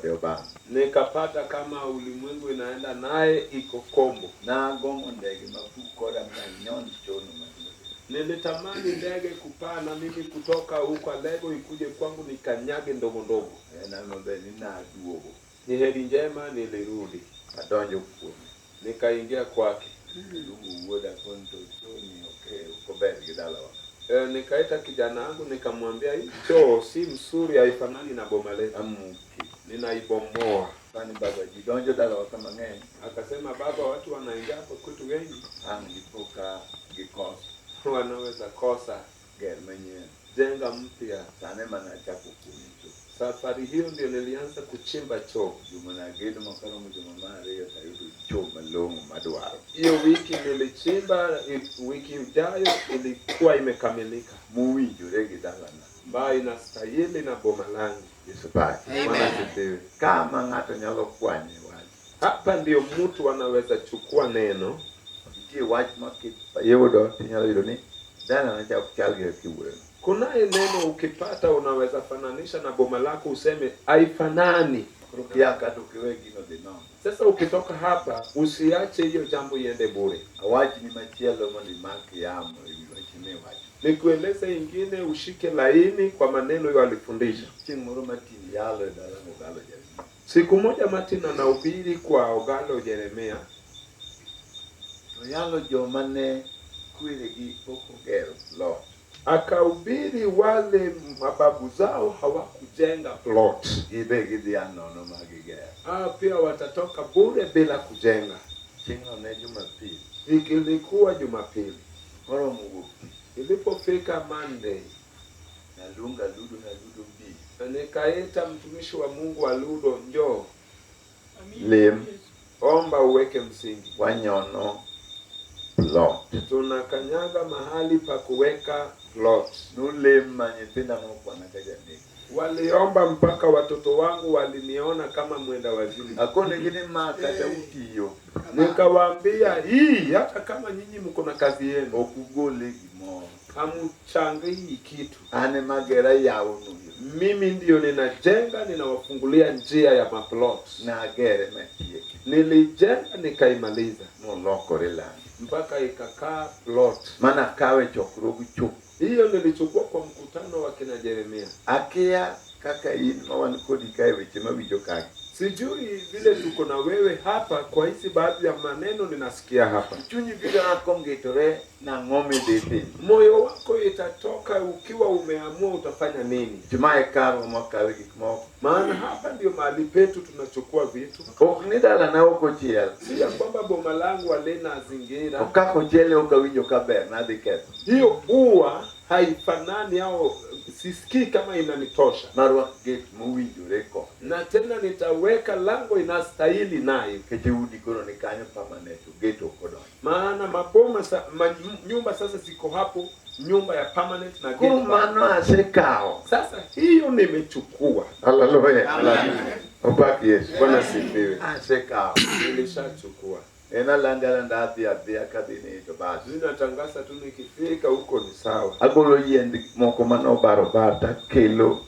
kode obam. Nikapata kama ulimwengu inaenda naye iko kombo. Nagombo ndege mafu koda manyon chono matindo. Nilitamani ndege kupaa na mimi kutoka huko Alego ikuje kwangu nikanyage ndogo ndogo. En maber ni naduogo. Ni heri njema nilirudi, Adonjo kuome. nikaingia kwake. Aluongo wuoda koni to choni ok ober gi dalawa. Nikaita kijana wangu nikamwambia, hii choo si mzuri, haifanani na boma letu, Amuki. ninaibomoa. Kani baba ji donjo dalawa ka mang'eny. Akasema, baba, watu wanaingia hapo kwetu wengi, Ang' dipo ka gikoso wanaweza kosa. ger manyien. Jenga mpya. Sano ema nachako kunyo cho. Safari hiyo ndio nilianza kuchimba choo. Juma nagedo makaromo juma mar ariyo tayudo cho malong'o madwaro. Hiyo wiki nilichimba, wiki ijayo ilikuwa imekamilika, Mowinjore gi dalana. ambayo inastahili na boma langu. Yesu paki. Bwana asifiwe. Kama ng'ato nyalo kwanye wach. Hapa ndio mtu anaweza chukua neno. Nitie wach ma kiyudo tinyalo yudo ni dalana cha ok chal gi kiwuoyono. Kunaye neno ukipata unaweza fananisha na boma lako, useme haifanani. Koro kia ka to kiwe gino dhi nono. Sasa ukitoka hapa usiache hiyo jambo iende bure. Awachni machielo mondo imak yamo ewi wach miwacho. Nikueleze ingine, ushike laini kwa maneno walifundisha. Chieng' moro Martin yalo e dala Ogalo Jeremia. Siku moja Martin anahubiri kwa Ogalo Jeremia, To yalo joma ne kweregi pok ogero plot. Akahubiri wale mababu zao hawakujenga plot. Gibe gidhi a nono ma gigero. Ah, pia watatoka bure bila kujenga. Chieng'no ne Jumapil. Ilikuwa Jumapili. Koromo wuok tich. Ilipofika Monday, Naluongo Aludo naludo bi. Nikaita mtumishi wa Mungu Aludo, njoo Lem. Omba uweke msingi. Wanyono plot. Tunakanyaga mahali pa kuweka plot. Nulem ma nyithinda nokwana ka janeko. Waliomba mpaka watoto wangu waliniona kama mwenda wazimu. Akonegi ni ma kata utiyo. Nikawaambia hii, hata kama nyinyi mko na kazi yenu, Ok ugole gimoro. Hamuchangii kitu. An ema agera yawonu yo. Mimi ndio ninajenga, ninawafungulia njia ya maplot. Nagere matieke. Nilijenga nikaimaliza. Molokore lami. Mpaka ikakaa plot. Mana kawe chokruog chok. Hiyo nilichukua kwa mkutano wa kina Jeremia. Akia kaka in ma wan kodi kae weche mawinjo kagi. Sijui vile tuko na wewe hapa kwa hizi baadhi ya maneno ninasikia hapa. Chunyi biro kongitore nang'o midhi timo. Moyo wako itatoka ukiwa umeamua utafanya nini. Mae karwa mwakawe gik moko. Maana hapa ndio mahali petu tunachukua vitu. Ok ni dalana ok ochiel. Si ya kwamba boma langu halina zingira. To kaka ochiele ok awinjo kaber nadhi ketho. Hiyo ua haifanani au sisikii kama inanitosha. Marwak gate mowinjore kode. Na tena nitaweka lango inastahili nayo. Nikech udi koro ni kanyo permanent, gate ok odonjo. Maana maboma sa, ma, nyumba sasa ziko hapo, nyumba ya permanent na gate. Koro mano asekawo. Sasa hiyo nimechukua. Hallelujah. Hallelujah. Opak Yesu. Bwana asifiwe. Asekawo. Nilishachukua. En alanda alanda adhi adhiya kadhi ni to bas. Mimi natangaza tu nikifika huko ni sawa. Agolo yien moko manobaro bar takelo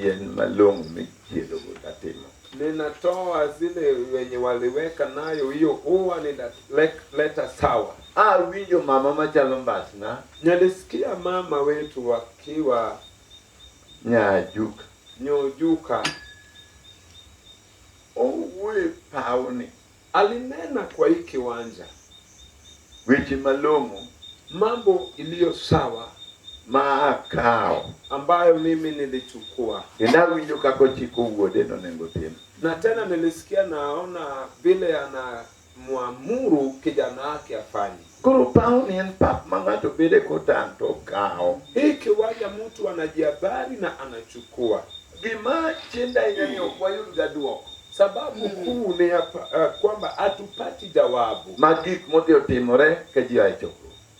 yien malong'o michielo go tatimo. Ninatoa zile wenye waliweka nayo hiyo huwa ninaleta sawa. Awinjo mama machalo mbasna. Nilisikia mama wetu wakiwa Nyajuka. Nyojuka. Owuoyo e pawni. Alinena kwa hii kiwanja. Weche malong'o. Mambo iliyo sawa. Ma akawo. Ambayo mimi nilichukua. Kendo awinjo kaka ochiko wuode nonego tim. Na tena nilisikia naona vile anamwamuru kijana wake afanye. Koro pawni en pap ma ng'ato bede kotang' to okawo. Hii kiwanja mtu anajihabari na anachukua. Gima chenda ahinya ni ok wayud ga dwoko. Sababu kuu ni kwamba hatupati jawabu. Ma gik modhi otimore ka ji oa e chokruok.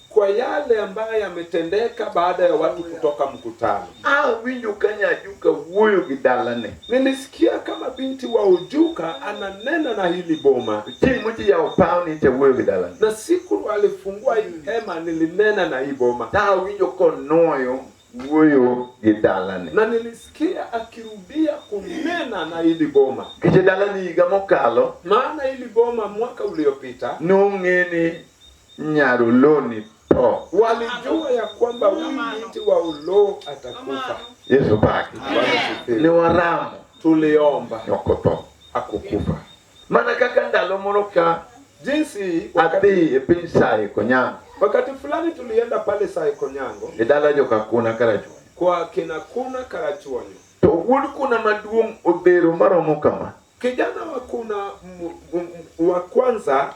Kwa yale ambayo yametendeka baada ya watu kutoka mkutano. Awinjo ka Nyajuka wuoyo gi dalane. Nilisikia kama binti wa Ojuka ananena na hili boma. Chieng' mochi yawo pawni cha wuoyo gi dalane. Na siku alifungua hii hema nilinena na hii boma. Ta awinjo konuoyo wuoyo gi dalane. Na nilisikia akirudia kunena na hili boma. Nikech dalani higa mokalo Maana hili boma mwaka uliopita nong'e ni nyar Oloo tho. Walijua ya kwamba huyu binti wa Oloo atakufa. Yesu paki. Bwana asifiwe. Ne waramo. Tuliomba. Ok otho. Hakukufa. Mana kaka ndalo moro ka Jinsi adhi e piny Saye Konyango. Wakati fulani tulienda pale Saye Konyango. E dala joka Kuna Karachuonyo. Kwa kina Kuna Karachuonyo. To wuod Kuna maduong' odhero maromo kama. Kijana wa Kuna wa kwanza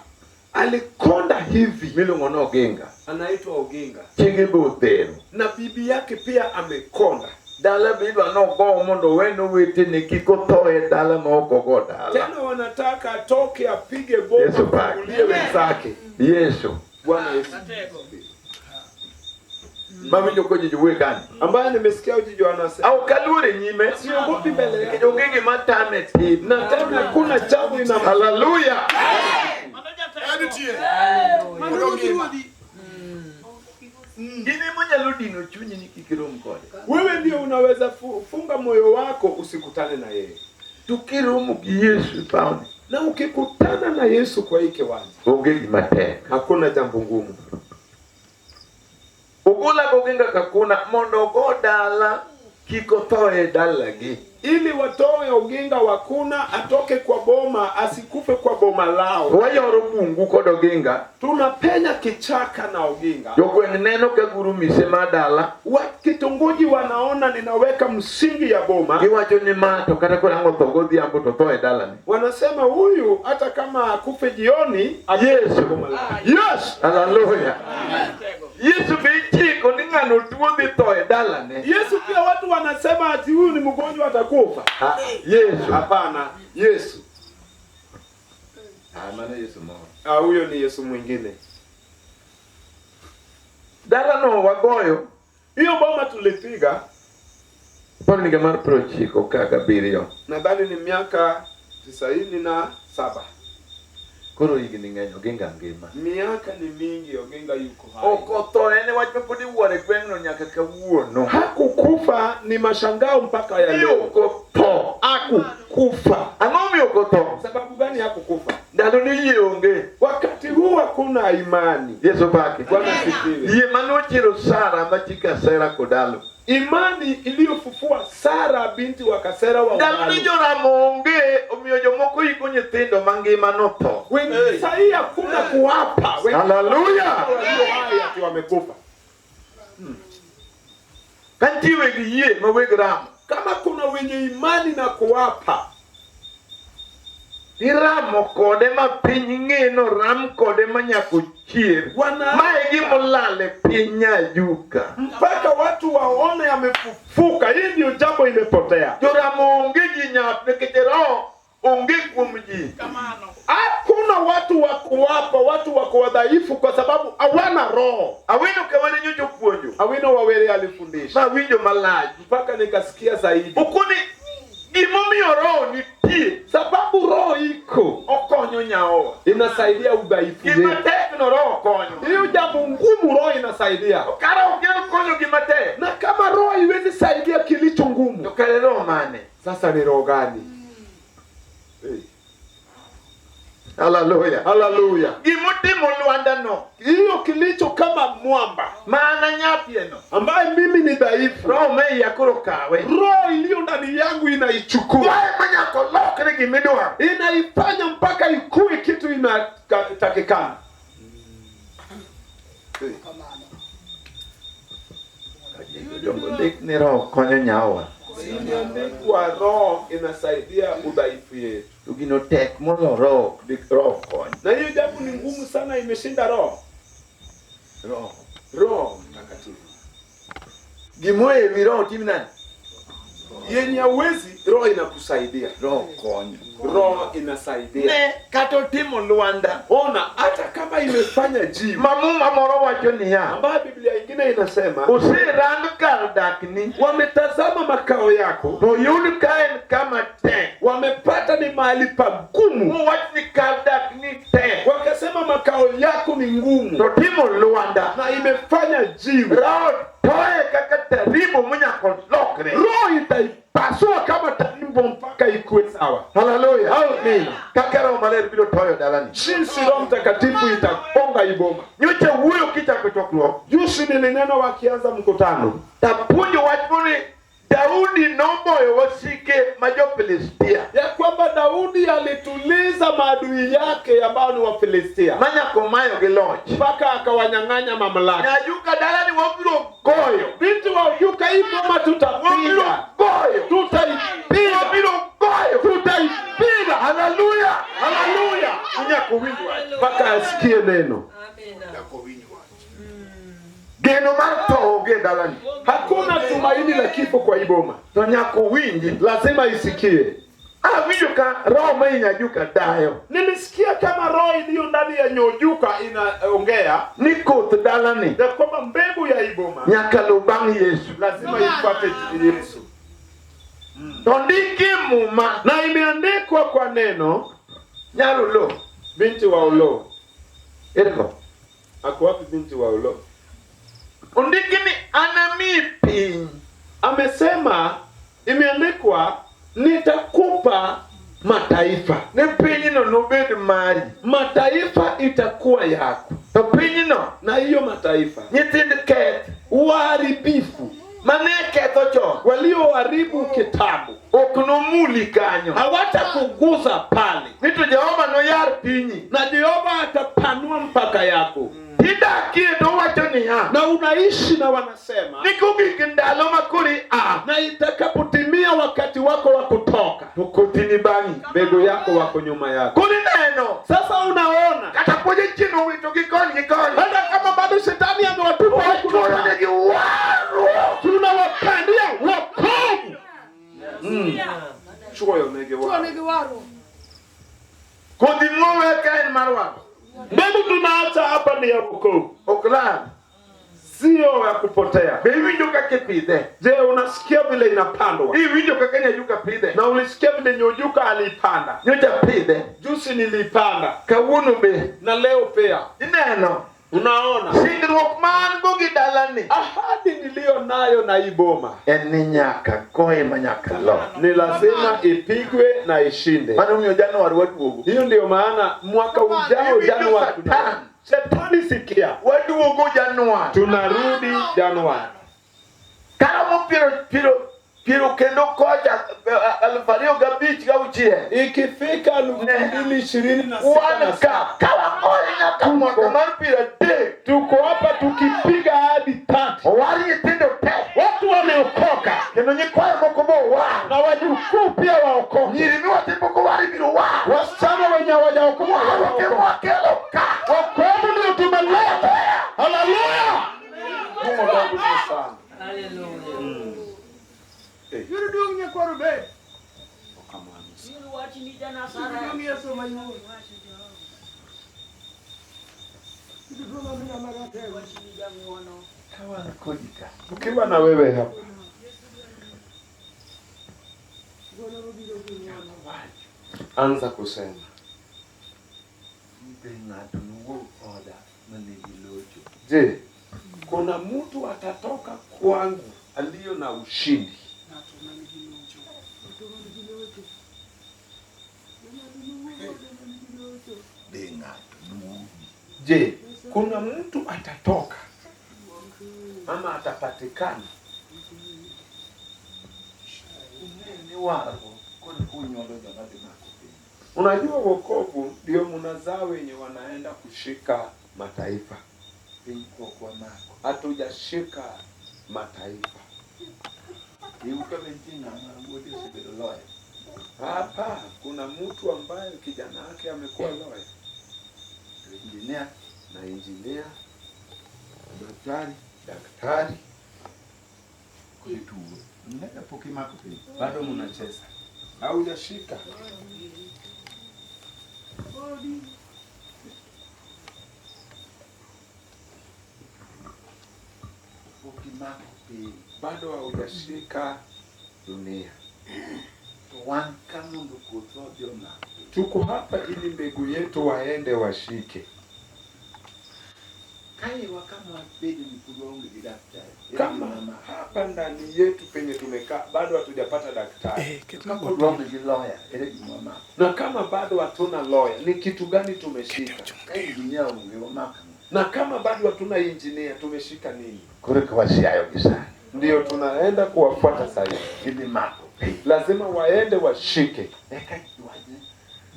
alikonda hivi. Miluongo ni Oginga. Anaitwa Oginga. Chiege be odhero. Na bibi yake pia amekonda. Dala be idwa nogo mondo owene owetene kik otho e dala ma ok ogo dala. Tena wanataka atoke apige boma Yesu paki. kulie wenzake. Yesu. Bwana Yesu. Mawinjo ko ji wuoyo kanyo. Ambaye nimesikia Ojijo anasema. Au kaluore nyime. Siogopi mbele yake. Nikech onge gima tame tim. Na tena hakuna jambo ina. Hallelujah. In ema onyalo dino chunyi ni kik irom kode. Wewe ndio unaweza funga moyo wako usikutane na yeye. To kiromo gi Yesu e pawni. Na ukikutana na Yesu kwa hii kiwanja. Onge gima tek. Hakuna jambo ngumu. Ogola goginga kakuna mondo ogo dala kik otho e dalagi. Ili watoe Oginga wa Kuna atoke kwa boma asikufe kwa boma lao. Wayoro bungu kod Oginga. Tunapenya kichaka na Oginga. Jogweng' neno ka guru mise mar dala. Wa kitongoji wanaona ninaweka msingi ya boma. Giwacho ni ma to kata koro ang' otho godhiambo to otho e dalani. Wanasema huyu hata kama akufe jioni akufe Yesu. kwa boma lao. Yes. Hallelujah. Yesu be ichiko ni ng'ano tuo dhi tho e dalane. Yesu pia watu wanasema ati huyu ni mgonjwa atakufa. Ha, Yesu. Hapana, Yesu. Ah, mano Yesu moro. Ah, huyo ni Yesu mwingine. Dalano wagoyo. Hiyo boma tulipiga. Paro ni mar 97 kaka abiriyo. Nadhani ni miaka 97. Koro higni ng'eny Oginga ngima. Miaka ni mingi Oginga yuko hai. Ok otho en wach ma pod iwuoro e gweng'no nyaka kawuono. Hakukufa ni mashangao mpaka ya Ni leo. ok otho. Hakukufa. Ang'o momiyo ok otho? Sababu gani hakukufa? Ndalo ni yie onge. Wakati huu hakuna imani. Yesu paki. Bwana asifiwe. Yie manochiero Sara ma chi Kasera Kodalo. Imani iliyofufua Sara binti wa Kasera wa Ndalo ni Umaru. joramo onge omiyo jomoko iko nyithindo mangima notho. Wengi sahi hakuna kuapa. Wengi Hallelujah. walio hai ati wamekufa. Ka nitie weg yie ma weg ramo. Kama kuna wenye imani na kuapa. Iramo kode ma piny ng'e no ram kode ma nyaka ochier. Wana Ma e gima olal e piny Nyajuka. Mpaka watu waone amefufuka. Hii ndio jambo imepotea. Joramo onge ji nyap nikech roho onge kuom ji. Hakuna watu wa kuapa, watu wako wadhaifu kwa sababu hawana roho. Awino ka were nyocha opuonjo. Awino Wawere alifundisha. Ma awinjo malach. Mpaka nikasikia zaidi. Okoni gimomiyo roho nitie. Sababu roho iko. Okonyo nyaowa. Inasaidia udhaifu Gima wetu. tek no roho konyo. Hiyo jambo ngumu roho inasaidia. Kara ok nyal konyo gima tek. Na kama roho haiwezi saidia kilicho ngumu. To kare roho mane? Sasa ni roho gani? Hallelujah. Hallelujah. Gimotimo lwanda no. Hiyo kilicho kama mwamba. Maana nyathie no. Ambaye mimi ni dhaifu. Roho me iya koro kawe. Roho iliyo ndani yangu inaichukua. Wae manyako lokre gimidwaro. Inaifanya mpaka ikue kitu inatakikana. Dongo ndik ni roho konyo nyawa. Imeandikwa roho inasaidia udhaifu yetu. To gino tek molo roho, dik roho konyo. Na hiyo jambo ni ngumu sana, imeshinda roho. Roho. Roho Mtakatifu. Gimoe wi roho tim nade? Yenye hauwezi, roho inakusaidia. Roho konyo. Roho inasaidia. Ne kata otimo lwanda. Ona hata kama imefanya jiwe. Ma Muma moro wacho niya. Ambayo Biblia ingine inasema, Oserang kar dakni. Wametazama makao yako. To oyud ka en kama tek. Wamepata ni mahali pagumu. Mowach ni kar dakni tek. Wakasema makao yako ni ngumu. To timo lwanda. Na imefanya jiwe. Roho toe kaka tarimbo monyaka lokre. Roho itaipasua kama tarimbo mpaka ikuwe sawa. Haleluya. Amina. Kaka Roho Maler biro toyo dalani. Jinsi Roho Mtakatifu itagonga iboma. Nyocha wuoyo kichako chokruok. Juzi nilinena wakianza mkutano, Tapuonjo wach moro ni Daudi noboyo wasike ma jo-Filistia ya kwamba Daudi alituliza maadui yake ambao ni Wafilistia manyaka omayogi loch. mpaka akawanyang'anya mamlaka. Nyajuka dalani wabiro goyo. Binti wa Ujuka, hii boma Wabiro tutapiga, goyo. tutaipiga, Wabiro goyo. tutaipiga. Haleluya. Haleluya, Nyaka owinj wach. mpaka asikie neno. Geno mar tho onge e dalani. Hakuna tumaini la kifo kwa hii boma, To nyaka owinji. lazima isikie. Awinjo ka roho ma i Nyajuka dayo Nilisikia kama roho iliyo ndani ya Nyojuka inaongea ni koth dalani ya kwamba mbegu ya iboma nyaka luw bang' Yesu. lazima ifuate Yesu, To ndiki e Muma na imeandikwa kwa neno. nyar Oloo. Binti wa Oloo Ergo. ako wapi? Binti wa Oloo Ondiki ni anami piny amesema, imeandikwa nitakupa mataifa, ni pinyno nobed mari. mataifa itakuwa yako, To pinyno na hiyo mataifa nyithind keth waharibifu mane ketho chon walioharibu kitambo ok nomuli kanyo. hawatakugusa pale, Ni to Jehova noyar pinyi. na Jehova atapanua mpaka yako, Tidakie to owacho niya na unaishi na wanasema, ni kogik ndalo ma koro ia na itakapotimia wakati wako wa kutoka, to kothi ni bang'i. mbegu yako wako nyuma yako. Koro ineno Sasa unaona, kata puonje chien owito gi koni gi koni. hata kama bado shetani amewatupa huku na Ochuno pale, negi warruok. tunawapandia wokovu. Chuoyo negi waro. Kodhi mowe ka en mar warruok. Mbegu tunaacha hapa ni ya wokovu, Ok lal. sio ya kupotea. Be iwinjo kaka ipidhe? Je, unasikia vile inapandwa? Iwinjo kaka Nyajuka pidhe? Na ulisikia vile Nyojuka aliipanda? Nyocha pidhe. Juzi niliipanda Kawuono be. na leo pia. Ineno. Unaona Singruok ma an go gi dalani ahadi niliyo nayo na hii boma en ni nyaka goye ma nyaka lo. ni lazima ipigwe na ishinde. Mano omiyo Januar waduogo. Hiyo ndio maana mwaka ujao Iwinjo Januari, Satan. shetani sikia, Waduogo Januar. tunarudi Januari. Karomo piero piero piero kendo kocha 2056. Ikifika 2026 Wan ka ka wagoye nyaka mwaka mar 30. tuko hapa tukipiga hadi tatu, Owar nyithindo te. watu wameokoka Kendo nyikwayo moko bo owar. na wajukuu pia waokoke, Nyiri miwathi pok owar ibiro war. wasichana wenye hawajaokoka Warruok waokoke. ema wakelo ka. Wokovu ndio tumeleta. Haleluya! Mungu akubariki sana. Yuru duong' nyakwaro be. Yuru duong' Yesu mayur. Yuru duong' amina maratego. Ka wan kodi ka. Tukiwa na wewe hapa, Gono mabiro gi ng'wono. anza kusema Be ng'ato nowuog oda manigi locho. je, kuna mtu atatoka kwangu aliyo na ushindi? Ng'ato man gi locho. Ng'ato man gi locho. Ng'ato nowuog oda man gi locho. Be ng'ato nowuogi. Je, kuna mtu atatoka ama atapatikana? Ung'eyo ni warruok koro unyuolo joma dhi mako piny. Unajua wokovu ndio mnazaa wenye wanaenda kushika mataifa. Piny pok wamako. Hatujashika mataifa Iu ka be nitie ng'ama wuode osebedo lawyer. hapa. Kuna mtu ambaye kijana wake amekuwa lawyer To engineer, na injinia, daktari, daktari, koro itugo. Ng'e pok imako piny. bado mnacheza, haujashika. Odi. Pok imako piny. Bado haujashika dunia. To wan ka mondo kothwa odhi omak piny. Tuko hapa ili mbegu yetu waende washike. Ka iwa kama wabedo ni pod waonge gi daktari. Ere Kama gima wamako? hapa ndani yetu penye tumekaa bado hatujapata daktari, Ka pod waonge gi lawyer, ere gima wamako? na kama bado hatuna lawyer, ni kitu gani tumeshika? Ka engineer onge, wamako ang'o? Na kama bado hatuna engineer, tumeshika nini? Koro ka wasiayo gi sani, Ndio tunaenda kuwafuata sasa hivi, gidhi mako piny. lazima waende washike. Eka wach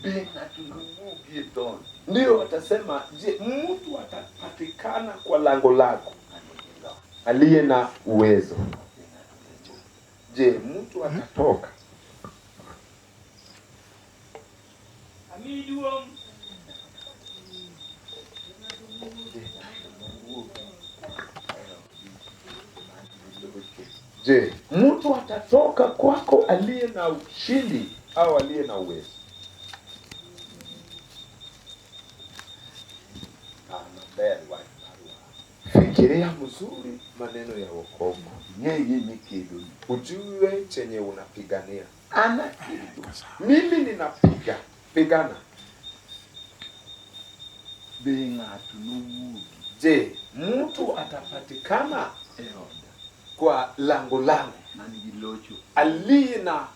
be ng'ato nowuogi e dhoot Ndio watasema, je, mtu atapatikana kwa lango lako manigi loch? aliye na uwezo? Je, mtu atatoka? Amiyi duong'. Be ng'ato nowuogi e odi man gi locho? Je, mtu atatoka kwako aliye na ushindi au aliye na uwezo? Par maber wach mar warruok. Fikiria mzuri maneno ya wokovu, Ing'e gima ikedoni. ujue chenye unapigania. An akedo Mimi ninapiga pigana. Be ng'ato nowuogi Je, mtu atapatikana e oda kwa lango langu man gi locho aliye na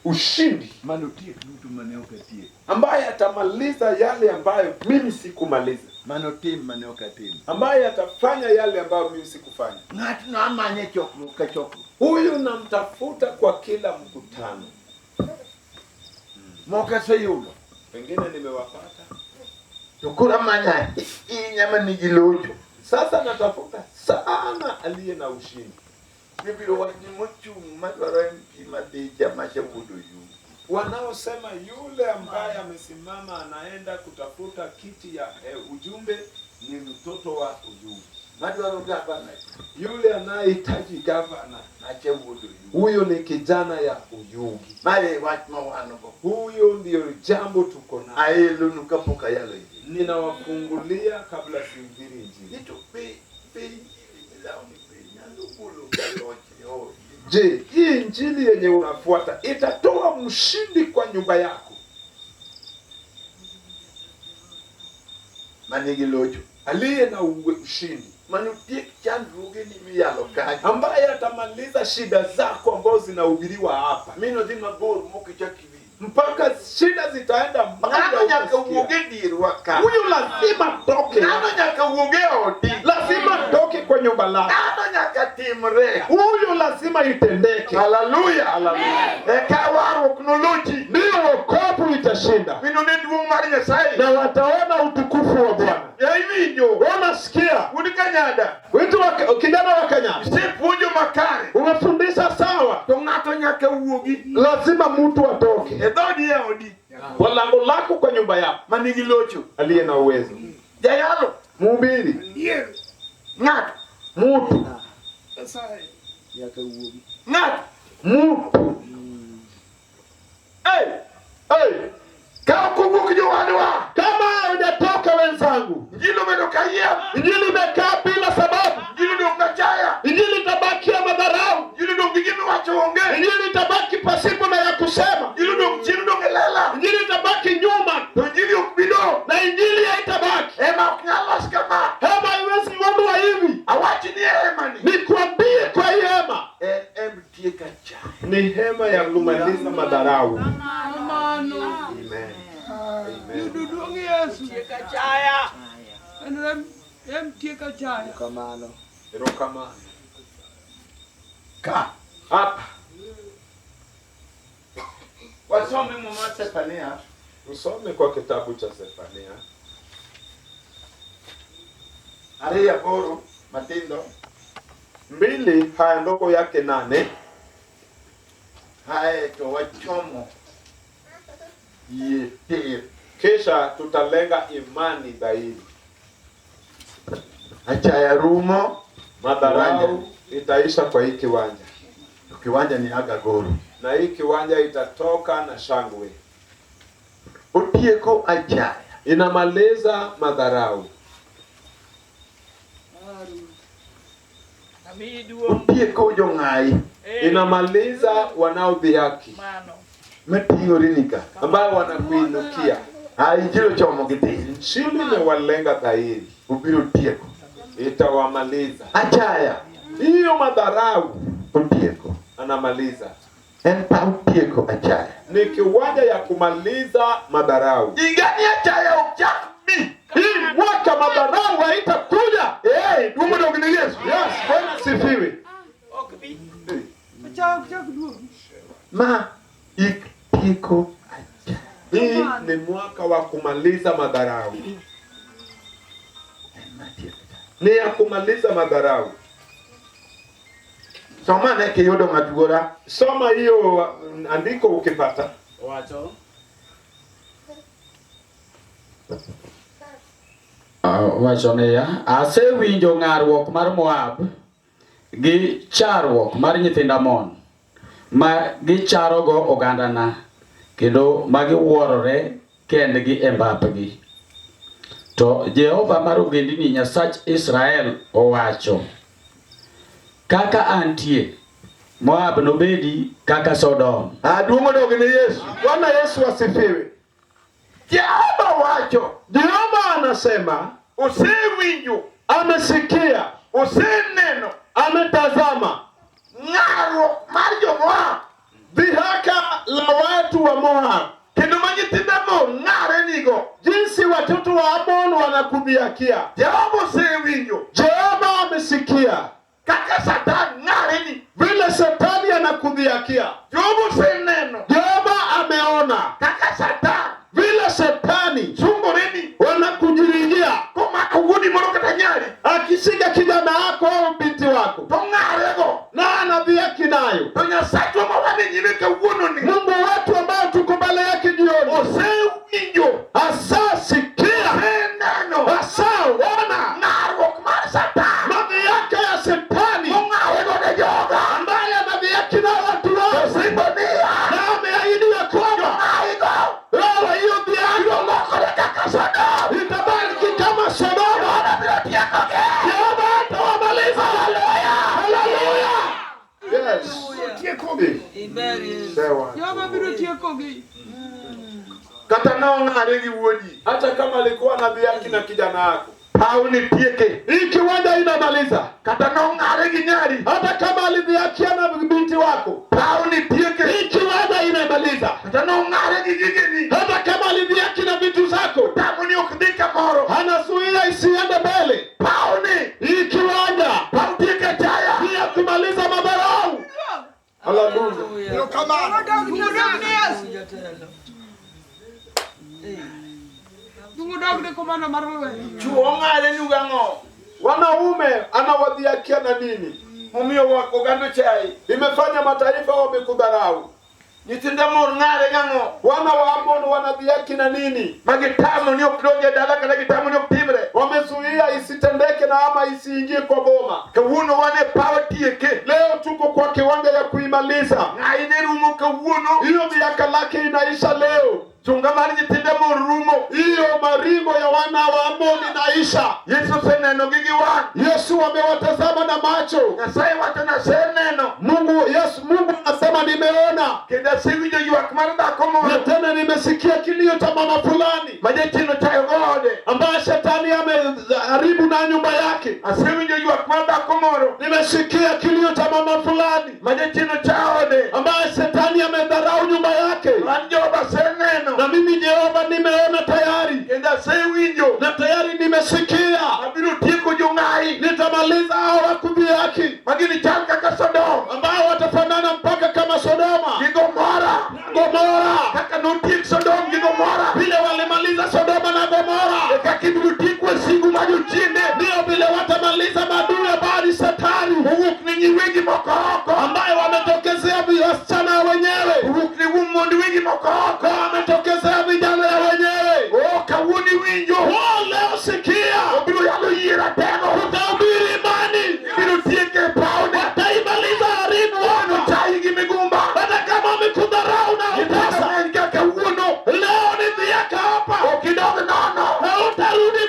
ushindi, manotiek duto mane ok atieko, ambaye atamaliza yale ambayo mimi sikumaliza, manotim mane ok atimo? ambaye atafanya yale ambayo mimi sikufanya? Ng'atno amanye e chokruok ka chokruok. Huyu namtafuta kwa kila mkutano, Moko aseyudo pengine nimewapata. to koro amanyo ahinya manigi locho. Sasa natafuta sana aliye na ushindi. Gibiro wach ni mochung' madwaro MP madhi macha wuod Oyungu. Wanaosema yule ambaye amesimama anaenda kutafuta kiti ya ujumbe ni mtoto wa Oyungu. Madwaro gavana Yule anayehitaji gavana, macha wuod Oyungu. huyo ni kijana ya Oyugi. Mae wach ma wan go. Huyo ndiyo jambo tuko nayo. Aelonu kapok ayalo injili. Ninawafungulia kabla sihubiri Injili. Ni to be injili milawo ni be nyalo golo jaloch e odi? Je, hii injili yenye unafuata itatoa mshindi kwa nyumba yako Manigi locho. aliye na ushindi, Manotiek chandruogeni miyalo kanyo. ambaye atamaliza shida zako ambazo zinahubiriwa hapa, Minodhi mabor mokichak iwinjo. mpaka shida zitaenda mbali Ng'ano nyaka hautasikia. wuog e dierwa ka. Huyu lazima toke, Ng'ano nyaka wuog e odi. lazima toke kwa nyumba lako. Ng'ano nyaka timre. Huyu lazima itendeke. Haleluya. Haleluya. Eka warruok nolochi. Ndiyo wokovu itashinda Minone duong' mar Nyasaye. na wataona utukufu wa Bwana. Iwinjo. Wanasikia Wuod Kanyada. wito wa kijana wa Kenya, Isepuonjo makare. umefundisha sawa, To ng'ato nyaka wuogi lazima mtu atoke e dhoodi e odi kwa lango lako, kwa nyumba yako, manigi locho. aliye na uwezo. Jayalo. Mhubiri Ng'ato. mtu Nyasaye. Ng'ato. mtu Hey! hey, Ka ok owuok jowadwa. kama hujatoka wenzangu, Injili obedo kayiem. injili imekaa bila sababu, Injili odong' gachaya. injili itabakia madharau, Injili odong' gi gimiwacho onge. injili itabaki pasipo na ya kusema, Injili odong' chien odong' e lela. injili itabaki nyuma To injili ok bi dong'. na injili haitabaki. Hema ok nyal los kama. Hema haiwezi undwa hivi. Awach ni hema ni. Nikwambie, kwa hii hema En em tie kachaya. ni hema ya kumaliza madharau. Kamano. Amen. Amen. Yudo duong' Yesu. En em tiek achaya. Erokamano. Ka. Hapa Wasome Muma Sefania tusome kwa kitabu cha Sefania ariyo aboro matindo 2 haya ndogo yake 8. Kae to wachomo yie tir. Kisha tutalenga imani dhahiri. Achaya rumo Madharau itaisha kwa hii kiwanja, to kiwanja ni agagoro. na hii kiwanja itatoka na shangwe. Otieko achaya. Inamaliza madharau, Otieko jong'ayi inamaliza wanaodhihaki mating'ore ni ka. ambayo wanakuinukia. Ah, injili ochomo gi tir. Injili imewalenga dhahiri, Obiro tieko. Itawamaliza. Achaya Hiyo madharau otieko. anamaliza. En paw tieko achaya. Ni kiwanja ya kumaliza madharau. Higani achaya ok chak bi. Hii mwaka madharau haitakuja. Eh, duong' odog ne Yesu. Yes, Bwana sifiwe. Achak chak duogi. Ma ik tieko achaya. Hii ni mwaka wa kumaliza madharau, En ma tieko achaya. ni ya kumaliza madharau. Soma ane kiyudo ng'at wuora. Soma hiyo andiko ukipata. Wacho. Wacho niya, asewinjo ng'arruok mar Moab gi charruok mar nyithind Amon ma gicharogo ogandana kendo ma giwuorore kendgi e mbapgi. To Jehova mar ogendini Nyasach Israel owacho, kaka antie, Moab nobedi kaka Sodom. Ah, duong' odog ne Yesu. Bwana Yesu asifiwe. Jehova wacho, Jehova anasema osewinjo, amesikia, oseneno ametazama ng'arruok mar jo-Moab dhihaka la watu wa Moab, kendo ma nyithind Amon ng'are nigo. jinsi watoto wa Amon wanakudhihakia. Jehova osewinjo Jehova amesikia kaka Satan ng'are ni. vile shetani anakudhihakia. Jehova oseneno Jehova ameona kaka Satan vile shetani sungore ni wanakujiringia, komako wuodi moro kata nyari akishika kijana wako au binti wako to ng'arego. na anadhihaki nayo. To Nyasachwa ma wan e nyime kawuono ni Mungu wetu ambaye tuko mbele yake jioni, osewinjo, asasikia, oseneno asaona ng'arruok mar Satan madhihaka ya shetani mong'arego ne joga. ambaye anadhihaki na watu wao, Osingo niya na ameahidi ya kwamba jong'ayigo roho hiyo dhihaka biro lokore kaka Sodom. itabaki kama Sodoma. Jehova biro tiekogi. Jehova atawamaliza. Haleluya! Yes. Sewa. Jehova biro tiekogi. Kata nong'are gi wuodi, Hata kama alikuwa anadhihaki na kijana wako, paw ni tieke. hii kiwanja inamaliza. Kata nong'are gi nyari, Hata kama alidhihakia na binti wako, paw ni tieke. hii kiwanja inamaliza. Kata nong'are gi gigeni, Hata kama alidhihaki na vitu zako, tamo ni ok dhi kamoro. anazuia isiende mbele. Paw ni, Hii kiwanja paw tieke achaya. ni ya kumaliza madharau. Haleluya. Duong' odog ne Yesu. Duong' odog ne komanda mar lweny. Chuo ng'are ni gang'o? Wanaume anawadhihakia na nini? Omiyo oganda ochayi. Imefanya mataifa wamekudharau. Nyithind Amon ng'are gang'o? Wana wa Amon wanadhihaki na nini? Ma gitamo ni ok donj e dala kata gitamo ni ok timre. Wamezuia isitendeke na ama isiingie kwa boma. Kawuono wan e paw tieke. Leo tuko kwa kiwanja ya kuimaliza Ng'ayi ne rumo kawuono. hiyo, miaka lake inaisha leo. Sunga mar nyithind Amon rumo. Hiyo maringo ya wana wa Amon inaisha. Yesu osenenogi gi wang'. Yesu amewatazama na macho. Nyasaye wacho ni aseneno. Mungu Yesu, Mungu anasema nimeona, Kendo asewinjo ywak mar dhako na moro tena nimesikia kilio cha mama fulani ma jachien ochayogo ode. ambaye shetani ameharibu na nyumba yake. Asewinjo ywak mar dhako moro Nimesikia kilio cha mama fulani ma jachien ochayo ode. ambaye shetani amedharau nyumba yake, An Jehova aseneno. na mimi Jehova nimeona tayari Kendo asewinjo. na tayari nimesikia. Abiro tieko jong'ayi Nitamaliza hao wakudhihaki ma ginichal kaka Sodom ambao watafanana mpaka kama Sodoma gi Gomora. na Gomora, Kaka notiek Sodom gi Gomora vile walimaliza Sodoma na e Gomora, kaka ibiro tiek wasigu ma jochiende ndio vile watamaliza maadui ambao ni shetani mowuok ne nyiwegi moko oko, ambaye wametokezea wasichana wenyewe owuok ne mond wegi moko oko. na wametokezea vijana ya wenyewe. O kawuono iwinjo, Oh, leo sikia, obiro yalo yie ratego, utahubiri imani, ibiro tieke e pawne, wataimaliza haribu wana ochayi gi migumba. hata kama wamekudharau na Nyithindo utesa. ng'eny kaka kawuono Leo ni dhihaka hapa, ok idog nono. hautarudi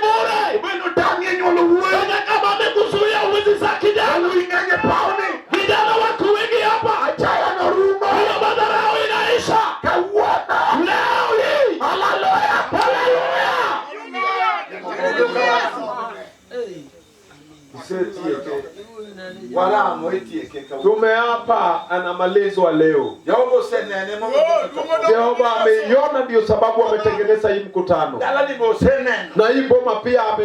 Wasetieke. Waramo itieke kawuono. Tumeapa anamalizwa leo. Jehova osenene momiyo gichoko. Jehova ameiona, ndio sababu ametengeneza hii mkutano Dalani be oseneno. na hii boma pia ame